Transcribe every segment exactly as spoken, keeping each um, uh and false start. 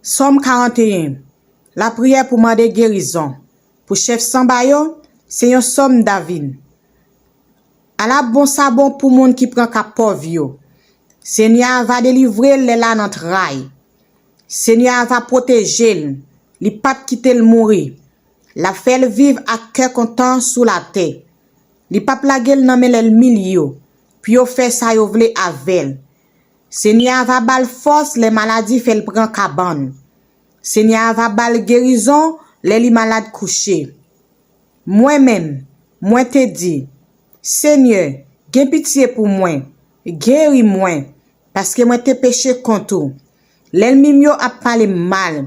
Sòm karanteyen. Lapriyè pou mande gerizon. Pou chèf sanba yo, se yon sòm David. Ala bon sa bon pou moun ki pran ka pòv yo. Senyè a va delivre l lè l a nan tray. Senyè a va pwoteje l, li p ap kite l mouri. L ap fè l viv ak kè kontan sou latè. Li p ap lage l nan men lènmi l yo, pou yo fè sa yo vle avè l. Senyè a va ba l fòs lè maladi fè l pran kabann. Senyè a va ba l gerizon lè li malad kouche. Mwen menm, mwen te di, Senyè, gen pitye pou mwen, geri mwen, paske mwen te peche kont ou. Lènmi m yo ap pale m mal,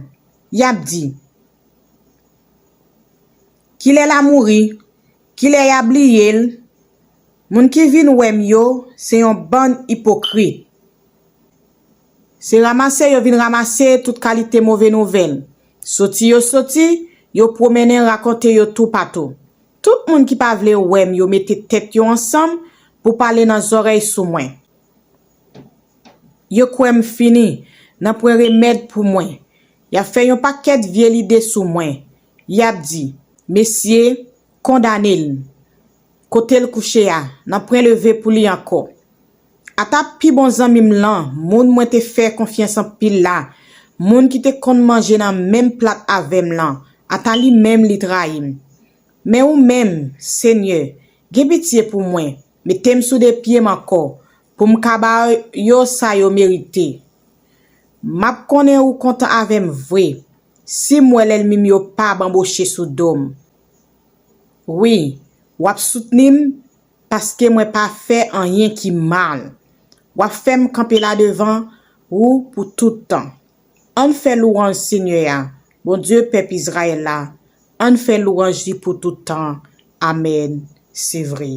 y ap di, Kilè l a mouri? Kilè y a bliye l? Moun ki vin wè m yo, se yon bann ipokrit. Se ranmase yo vin ranmase tout kalite move nouvèl. Soti yo soti, yo pwomennen rakonte yo toupatou. Tout moun ki pa vle wè m yo mete tèt yo ansanm pou pale nan zòrèy sou mwen. Yo kwè m fini, nanpwen remèd pou mwen. Y ap fè yon pakèt vye lide sou mwen. Y ap di, Mesye, kondane l. Kote l kouche a, nanpwen leve pou li ankò. Ata pi bon zanmi m lan, moun mwen te fè konfyans anpil la, moun ki te konn manje nan menm plat avè m lan, ata li menm li trayi m. Men ou menm, Senyè, gen pitye pou mwen, mete m sou de pye m ankò, pou m ka ba yo sa yo merite. M ap konnen ou kontan avè m vre, si m wè lènmi m yo pa banboche sou do m. Wi, w ap soutni m, paske mwen pa fè anyen ki mal. W ap fè m kanpe la devan ou pou tout tan. Ann fè lwanj Senyè a, Bondye pèp Izrayèl la, ann fè lwanj li pou tout tan. Amèn. Se vre.